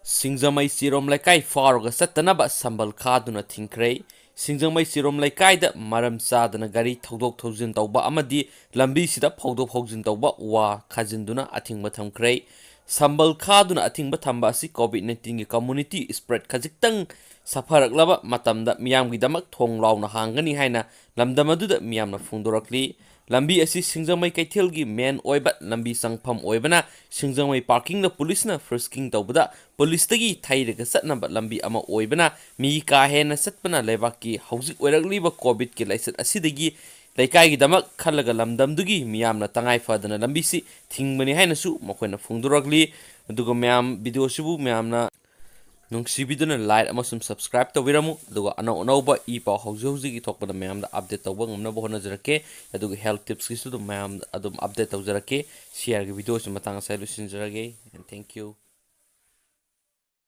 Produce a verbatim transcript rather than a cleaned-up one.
ꯁꯤꯡꯖꯃꯩ ꯆꯤꯔꯣꯝ ꯂꯩꯀꯥꯏ ꯐꯥꯎꯔꯒ ꯆꯠꯇꯅꯕ ꯁꯝꯕꯜ ꯈꯥꯗꯨꯅ ꯊꯤꯡꯈ꯭ꯔꯦ꯫ ꯁꯤꯡꯖꯃꯩ ꯆꯤꯔꯣꯝ ꯂꯩꯀꯥꯏꯗ ꯃꯔꯝ ꯆꯥꯗꯅ ꯒꯥꯔꯤ ꯊꯧꯗꯣꯛ ꯊꯧꯖꯤꯟ ꯇꯧꯕ ꯑꯃꯗꯤ ꯂꯝꯕꯤꯁꯤꯗ ꯐꯧꯗꯣꯛ ꯐꯧꯖꯤꯟ ꯇꯧꯕ ꯋꯥ ꯈꯥꯖꯤꯟꯗꯨꯅ ꯑꯊꯤꯡꯕ ꯊꯝꯈ꯭ꯔꯦ꯫ ꯁꯝꯕꯜ ꯈꯥꯗꯨꯅ ꯑꯊꯤꯡꯕ ꯊꯝꯕ ꯑꯁꯤ ꯀꯣꯚꯤꯗ ꯅꯥꯏꯟꯇꯤꯟꯒꯤ ꯀꯝꯃꯨꯅꯤꯇꯤ ꯁ꯭ꯄ꯭ꯔꯦꯗ ꯈꯖꯤꯛꯇꯪ ꯁꯥꯐꯔꯛꯂꯕ ꯃꯇꯝꯗ ꯃꯤꯌꯥꯝꯒꯤꯗꯃꯛ ꯊꯣꯡ ꯂꯥꯎꯅ ꯍꯥꯡꯒꯅꯤ ꯍꯥꯏꯅ ꯂꯝꯗꯝ ꯑꯗꯨꯗ ꯃꯤꯌꯥꯝꯅ ꯐꯣꯡꯗꯣꯔꯛꯂꯤ꯫ ꯂꯝꯕꯤ ꯑꯁꯤ ꯁꯤꯡꯖꯃꯩ ꯀꯩꯊꯦꯜꯒꯤ ꯃꯦꯟ ꯑꯣꯏꯕ ꯂꯝꯕꯤ ꯆꯪꯐꯝ ꯑꯣꯏꯕꯅ ꯁꯤꯡꯖꯃꯩ ꯄꯥꯔꯀꯤꯡꯗ ꯄꯨꯂꯤꯁꯅ ꯐ꯭ꯔꯤꯁꯀꯤꯡ ꯇꯧꯕꯗ ꯄꯨꯂꯤꯁꯇꯒꯤ ꯊꯩꯔꯒ ꯆꯠꯅꯕ ꯂꯝꯕꯤ ꯑꯃ ꯑꯣꯏꯕꯅ ꯃꯤ ꯀꯥ ꯍꯦꯟꯅ ꯆꯠꯄꯅ ꯂꯩꯕꯥꯛꯀꯤ ꯍꯧꯖꯤꯛ ꯑꯣꯏꯔꯛꯂꯤꯕ ꯀꯣꯚꯤꯗꯀꯤ ꯂꯥꯏꯆꯠ ꯑꯁꯤꯗꯒꯤ ꯂꯩꯀꯥꯏꯒꯤꯗꯃꯛ ꯈꯜꯂꯒ ꯂꯝꯗꯝꯗꯨꯒꯤ ꯃꯤꯌꯥꯝꯅ ꯇꯉꯥꯏ ꯐꯗꯅ ꯂꯝꯕꯤꯁꯤ ꯊꯤꯡꯕꯅꯤ ꯍꯥꯏꯅꯁꯨ ꯃꯈꯣꯏꯅ ꯐꯣꯡꯗꯣꯔꯛꯂꯤ꯫ ꯑꯗꯨꯒ ꯃꯌꯥꯝ, ꯚꯤꯗꯤꯑꯣꯁꯤꯕꯨ ꯃꯌꯥꯝꯅ ꯅꯨꯡꯁꯤꯕꯤꯗꯨꯅ ꯂꯥꯏꯛ ꯑꯃꯁꯨꯡ ꯁꯕꯁꯀ꯭ꯔꯥꯏꯕ ꯇꯧꯕꯤꯔꯝꯃꯨ, ꯑꯗꯨꯒ ꯑꯅꯧ ꯑꯅꯧꯕ ꯏ ꯄꯥꯎ ꯍꯧꯖꯤꯛ ꯍꯧꯖꯤꯛꯀꯤ ꯊꯣꯛꯄꯗ ꯃꯌꯥꯝꯗ ꯑꯞꯗꯦꯠ ꯇꯧꯕ ꯉꯝꯅꯕ ꯍꯣꯠꯅꯖꯔꯛꯀꯦ꯫ ꯑꯗꯨꯒ ꯍꯦꯜꯊ ꯇꯤꯞꯁꯀꯤꯁꯨ ꯑꯗꯨꯝ ꯃꯌꯥꯝꯗ ꯑꯗꯨꯝ ꯑꯞꯗꯦꯠ ꯇꯧꯖꯔꯛꯀꯦ꯫ ꯁꯤꯌꯥꯔꯒꯤ ꯚꯤꯗꯤꯑꯣꯁꯤ ꯃꯇꯥꯡ ꯑꯁꯤꯗ ꯂꯣꯏꯁꯤꯟꯖꯔꯒꯦ꯫ And thank you꯫